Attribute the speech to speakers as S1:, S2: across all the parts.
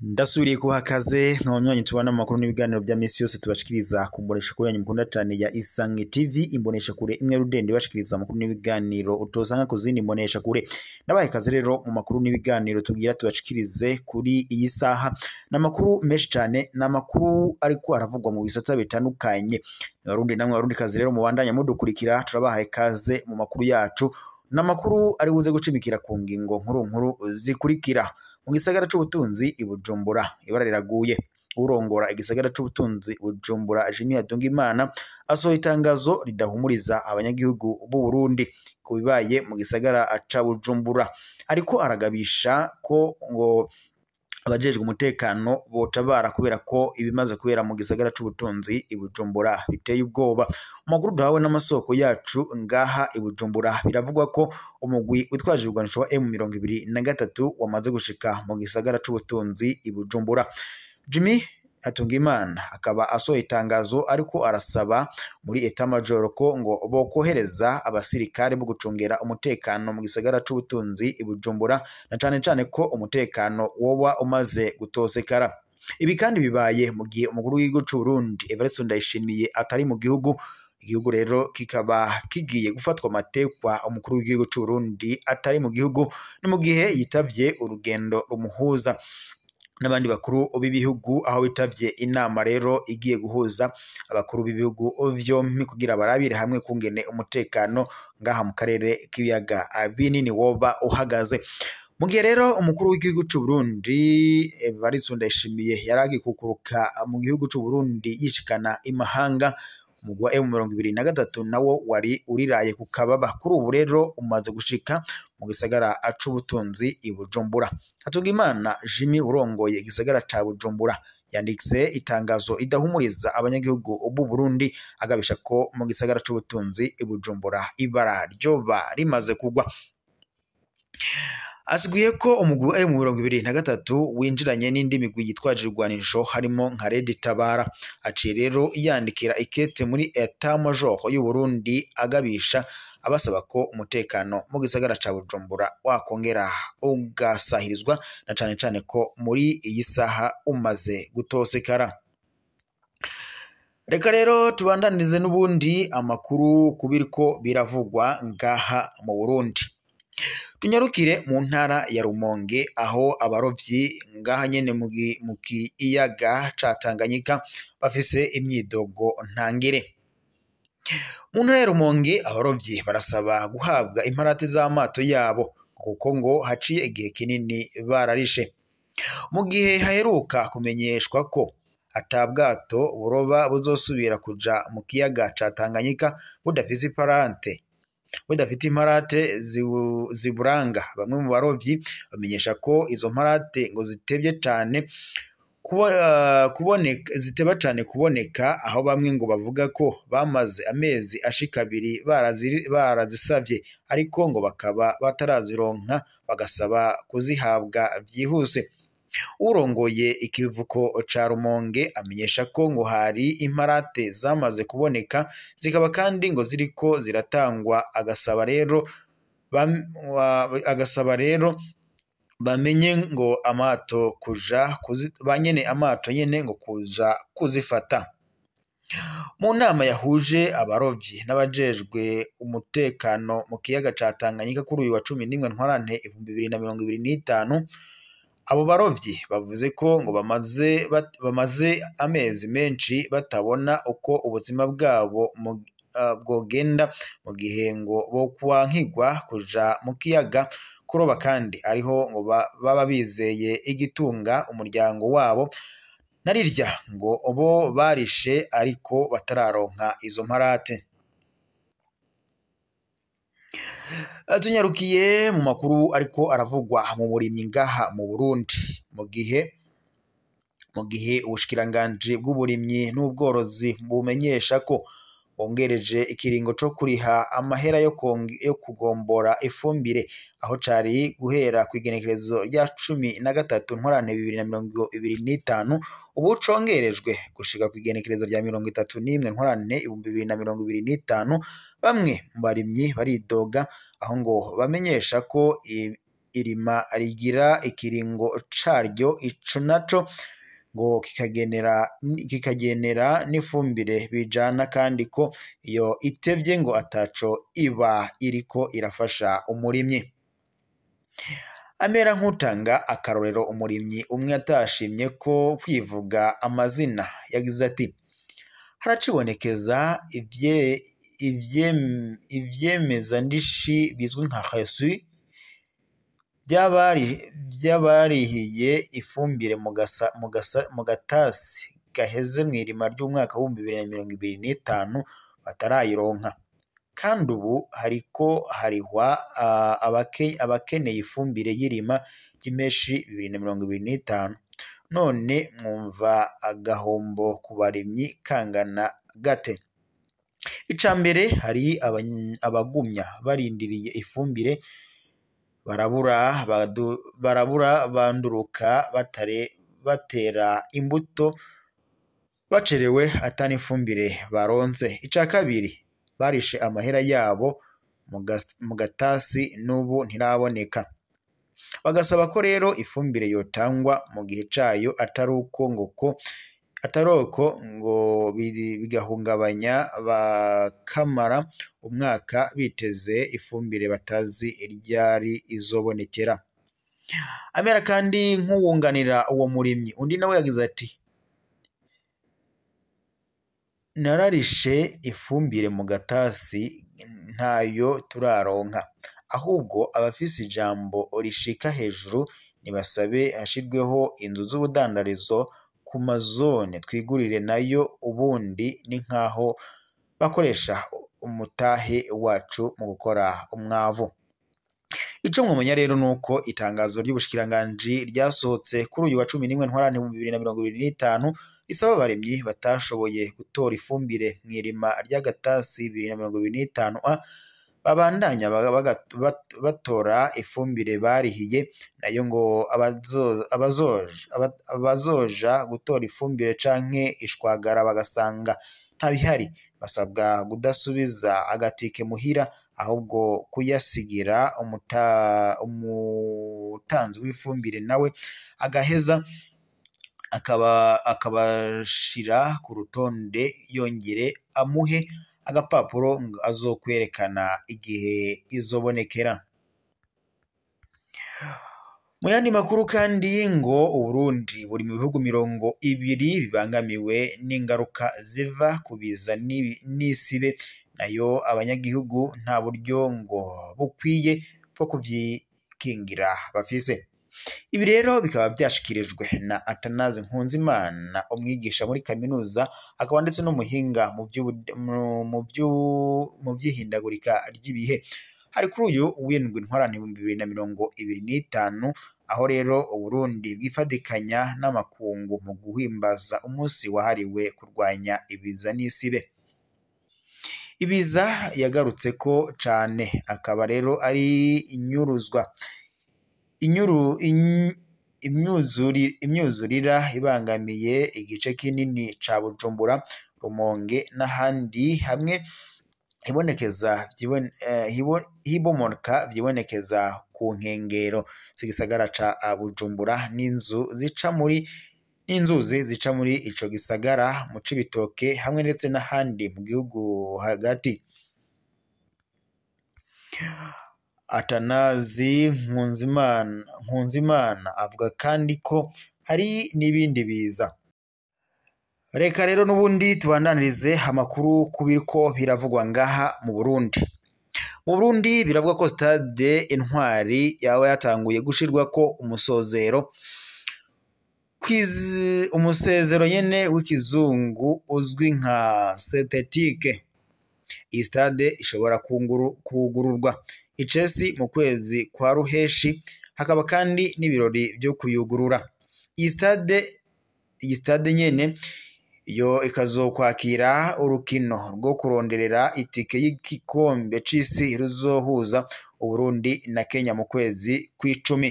S1: Ndasubiriye kubaha kaze nk'abanywanyi tubana mu makuru n'ibiganiro bya misi yose tubashikiriza ku mbonesha kure yanyu mukunda cane ya Isange TV, imbonesha kure imwe rudende bashikiriza amakuru n'ibiganiro utosanga ku zindi mbonesha kure. Nabaye kaze rero mu makuru n'ibiganiro tugira tubashikirize kuri iyi saha, n'amakuru menshi cane, n'amakuru ariko aravugwa mu bisata bitandukanye. Abarundi namwe Abarundi kaze rero mubandanya mudukurikira, turabahaye kaze mu makuru yacu, n'amakuru ari buze gucimikira ku ngingo nkuru nkuru zikurikira. Mu gisagara c'ubutunzi i Bujumbura ibara riraguye. Urongora igisagara c'ubutunzi Bujumbura Jimmy Hatungimana asohoye itangazo ridahumuriza abanyagihugu b'u Burundi ku bibaye mu gisagara ca Bujumbura, ariko aragabisha ko ngo abajejwe umutekano botabara kubera ko ibimaze kubera mu gisagara c'ubutunzi i Bujumbura biteye ubwoba. Amakuru duhawe n'amasoko yacu ngaha i Bujumbura, biravugwa ko umugwi witwaje ibigwanisho wa M23 wamaze gushika mu gisagara c'ubutunzi i Bujumbura. Jimmy Hatungimana akaba asohoye itangazo ariko arasaba muri etat major ko ngo bokohereza abasirikare bo gucungera umutekano mu gisagara c'ubutunzi i Bujumbura, na cane cane ko umutekano woba umaze gutosekara. Ibi kandi bibaye mu gihe umukuru w'igihugu c'u Burundi Evariste Ndayishimiye atari mu gihugu. Igihugu rero kikaba kigiye gufatwa amatekwa umukuru w'igihugu c'u Burundi atari mu gihugu, ni mu gihe yitavye urugendo rumuhuza n'abandi bakuru b'ibihugu, aho bitavye inama rero igiye guhuza abakuru b'ibihugu vyompi kugira barabire hamwe kungene umutekano ngaha mu karere k'ibiyaga binini woba uhagaze. Mu gihe rero umukuru w'igihugu c'u Burundi Evariste Ndayishimiye yaragikukuruka mu gihugu c'u Burundi yishikana imahanga, umugwi wa M23 nawo wari uriraye ku kababa. Kuri ubu rero umaze gushika mu gisagara c'ubutunzi i Bujumbura. Hatungimana Jimmy urongoye igisagara ca Bujumbura yanditse itangazo ridahumuriza abanyagihugu b'u Burundi, agabisha ko mu gisagara c'ubutunzi i Bujumbura ibara ryoba rimaze kugwa. Asiguye ko umugwi wa M23 winjiranye n'indi migwi yitwaje ibigwanisho harimo nka Red Tabara. Aciye rero yandikira ikete muri etat major y'u Burundi agabisha abasaba ko umutekano mu gisagara ca Bujumbura wakongera ugasahirizwa, na cane cane ko muri iyi saha umaze gutosekara. Reka rero tubandanirize n'ubundi amakuru kubiriko biravugwa ngaha mu Burundi. Tunyarukire mu ntara ya Rumonge aho abarovyi ngaha nyene mu kiyaga ca Tanganyika bafise imyidogo ntangere. Mu ntara ya Rumonge abarovyi barasaba guhabwa imparati z'amato yabo kuko ngo haciye igihe kinini bararishe. Mu gihe haheruka kumenyeshwa ko ata bwato buroba buzosubira kuja mu kiyaga ca Tanganyika budafise iparante, budafite imparate ziburanga. Bamwe mu barovyi bamenyesha ko izo mparate ngo zitevye cane kuboneka, ziteba cane kuboneka, aho bamwe ngo bavuga ko bamaze amezi ashika abiri barazisavye ariko ngo bakaba batarazironka, bagasaba kuzihabwa vyihuse. Urongoye ikivuko ca Rumonge amenyesha ko ngo hari imparate zamaze kuboneka, zikaba kandi ngo ziriko ziratangwa, agasaba rero bamenye ngo amato kuja banyene amato nyene ngo kuja kuzifata. Mu nama yahuje abarovyi n'abajejwe umutekano mu kiyaga ca Tanganyika kuri uyu wa 11 Ntwarante 2025, abo barovyi bavuze ko ngo bamaze amezi menshi batabona uko ubuzima bwabo bwogenda mu gihe ngo bokwankigwa kuja mu kiyaga kuroba, kandi ariho ngo baba bizeye igitunga umuryango wabo, narirya ngo bo barishe ariko batararonka izo mparate. Tunyarukiye mu makuru ariko aravugwa mu burimyi ngaha mu Burundi. Mu gihe ubushikiranganji bw'uburimyi n'ubworozi bumenyesha ko wongereje ikiringo co kuriha amahera yo kugombora ifumbire, aho cari guhera kw'igenekerezo rya 13 Ntwarante 2025, ubu congerejwe gushika kw'igenekerezo rya 31 Ntwarante 2025. Bamwe mu barimyi baridoga, aho ngo bamenyesha ko irima rigira ikiringo caryo, ico naco ngo kikagenera n'ifumbire bijana, kandi ko iyo itevye ngo ataco iba iriko irafasha umurimyi. Amera nk'utanga akarorero, umurimyi umwe atashimye ko kwivuga amazina yagize ati: haracibonekeza ivyemezandishi bizwi nka reçu vy'abarihiye ifumbire mu gatasi gaheze mw'irima ry'umwaka w'2025 batarayironka, kandi ubu hariko harihwa abakeneye ifumbire y'irima ry'impeshi 2025. None mwumva agahombo ku barimyi kangana gate? Ica mbere, hari abagumya barindiriye ifumbire barabura banduruka batera imbuto bacerewe ata n'ifumbire baronse. Ica kabiri, barishe amahera yabo mu gatasi n'ubu ntiraboneka. Bagasaba ko rero ifumbire yotangwa mu gihe cayo, atari uko ngo bigahungabanya, bakamara umwaka biteze ifumbire batazi ryari izobonekera. Amera kandi nk'uwunganira uwo murimyi, undi nawe yagize ati: nararishe ifumbire mu gatasi ntayo turaronka, ahubwo abafise ijambo rishika hejuru nibasabe hashirweho inzu z'ubudandarizo ku mazone twigurire nayo, ubundi ni nkaho bakoresha umutahe wacu mu gukora umwavu. Ico mwomenya rero nuko itangazo ry'ubushikiranganji ryasohotse kuri uyu wa 11 Ntwarante 2025 risaba abarimyi batashoboye gutora ifumbire mw'irima ry'agatasi 2025 A babandanya batora ifumbire barihiye, nayo ngo abazoja gutora ifumbire canke ishwagara bagasanga ntabihari, basabwa kudasubiza agatike muhira, ahubwo kuyasigira umutanzi w'ifumbire, nawe agaheza akabashira ku rutonde, yongere amuhe agapapuro azokwerekana igihe izobonekera. Mu yandi makuru kandi, ngo Uburundi buri mu bihugu 20 bibangamiwe n'ingaruka ziva ku biza n'isibe, nayo abanyagihugu nta buryo ngo bukwiye bwo kuvyikingira bafise. Ibi rero bikaba vyashikirijwe na Athanase Nkunzimana, umwigisha muri kaminuza, akaba ndetse n'umuhinga mu vy'ihindagurika ry'ibihe. Hari kuri uyu w'indwi Ntwarante 2025, aho rero Uburundi bwifadikanya n'amakungu mu guhimbaza umunsi wahariwe kurwanya ibiza n'isibe. Ibiza yagarutseko cane, akaba rero ari inyuruzwa imyuzurira ibangamiye igice kinini ca Bujumbura, Rumonge n'ahandi hamwe hibomoka vyibonekeza ku nkengero z'igisagara ca Bujumbura, n'inzu zica muri n'inzuzi zica muri ico gisagara mu Cibitoke hamwe ndetse n'ahandi mu gihugu hagati. Athanase Nkunzimana avuga kandi ko hari n'ibindi biza. Reka rero n'ubundi tubandanirize amakuru ku biriko biravugwa ngaha mu Burundi. Mu Burundi biravuga ko stade Intwari yaba yatanguye gushirwako umusozero, umusezero nyene w'ikizungu uzwi nka synthétique. Iyi stade ishobora kugururwa icesi mu kwezi kwa Ruheshi, hakaba kandi n'ibirori vyo kuyugurura. Iyi stade nyene Iyo ikazokwakira urukino rwo kuronderera itike y'igikombe c'isi ruzohuza Uburundi na Kenya mu kwezi kw'icumi.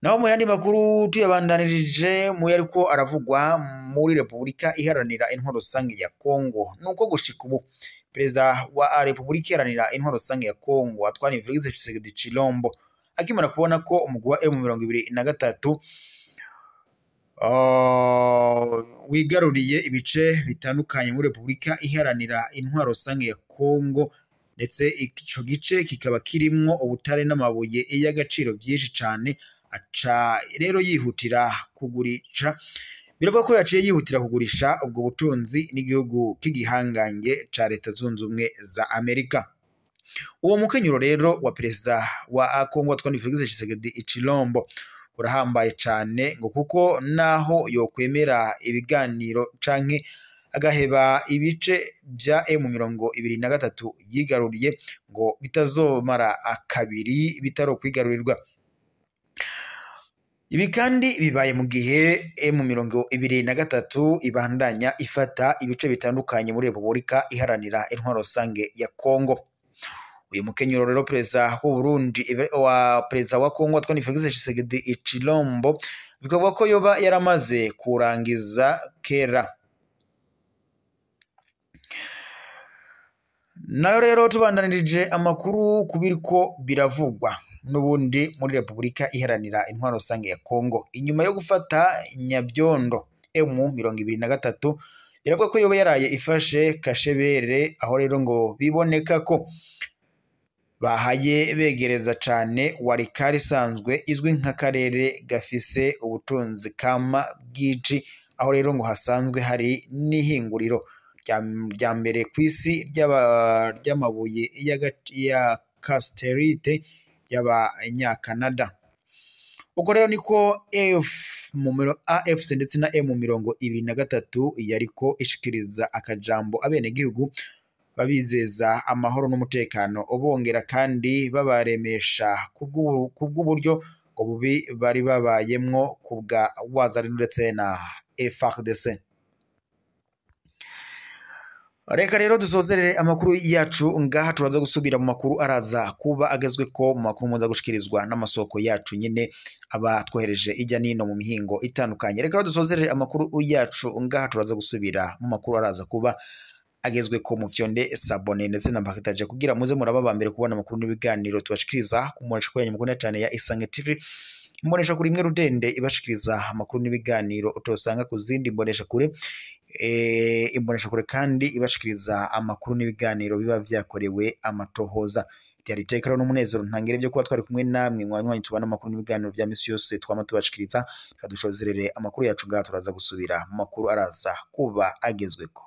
S1: Naho mu yandi makuru tuyabandanirije mu yariko aravugwa muri Repubulika Iharanira Intwaro Rusange ya Kongo, nuko gushika ubu Perezida wa Repubulika Iharanira Intwaro Rusange ya Kongo Antoine Felix Tshisekedi Tshilombo akimara kubona ko umugwi wa M23 wigaruriye ibice bitandukanye muri Repubulika Iharanira Intwaro Rusange ya Kongo, ndetse ico gice kikaba kirimwo ubutare n'amabuye y'agaciro byinshi cane, aca rero yihutira kugurisha. Biravuga ko yaciye yihutira kugurisha ubwo butunzi n'igihugu k'igihangange ca Leta Zunze Ubumwe za Amerika. Uwo mukenyuro rero wa perezida wa Kongo Antoine Felix Tshisekedi Tshilombo urahambaye cane, ngo kuko naho yokwemera ibiganiro canke agaheba ibice vya M23 yigaruriye, ngo bitazomara akabiri bitarokwigarurirwa. Ibi kandi bibaye mu gihe M23 ibandanya ifata ibice bitandukanye muri Repubulika Iharanira Intwaro Rusange ya Kongo. Uyu mukenyuro rero perezida w'u Burundi wa perezida wa Kongo Antoine Felix Tshisekedi Tshilombo bikavuga ko yoba yaramaze kurangiza kera. Nayo rero tubandanirije amakuru kubiriko biravugwa n'ubundi muri Repubulika Iharanira Intwaro Rusange ya Kongo, inyuma yo gufata Nyabyondo M23 biravuga ko yoba yaraye ifashe Kashebere, aho rero ngo biboneka ko bahaye begereza cane Walikale isanzwe izwi nk'akarere gafise ubutunzi kama bwinshi, aho rero ngo hasanzwe hari n'ihinguriro rya mbere kw'isi ry'amabuye ya casterite y'abanyakanada. Uko rero niko AFC ndetse na M23 yariko ishikiriza akajambo abenegihugu babizeza amahoro n'umutekano, bongera kandi babaremesha kubw'uburyo ngo bubi bari babayemwo kubwa Wazalendo ndetse na FARDC. Reka rero dusozerere amakuru yacu ngaha, turaza gusubira mu makuru araza kuba agezwe ko mu makuru muza gushikirizwa n'amasoko yacu nyine aba twohereje ijya nino mu mihingo itandukanye. Reka rero dusozerere amakuru yacu ngaha, turaza gusubira mu makuru araza kuba agezwe ko mu fyonde sabone ndetse na bakitaje kugira muze muraba mbere kubona amakuru n'ibiganiro tubashikiriza ku munesha kwenye mukunda cyane ya Isange TV. Imbonesha kuri imwe rudende ibashikiriza amakuru n'ibiganiro utosanga ku zindi mbonesha kure. Imbonesha kure kandi ibashikiriza amakuru n'ibiganiro biba vyakorewe amatohoza. Byari iteka n'umunezero ntangire byo kuba twari kumwe namwe mwanywanyi tubana amakuru n'ibiganiro bya misi yose twama tubashikiriza. Kadushozerere amakuru yacu ngaha, turaza gusubira mu makuru araza kuba agezweko.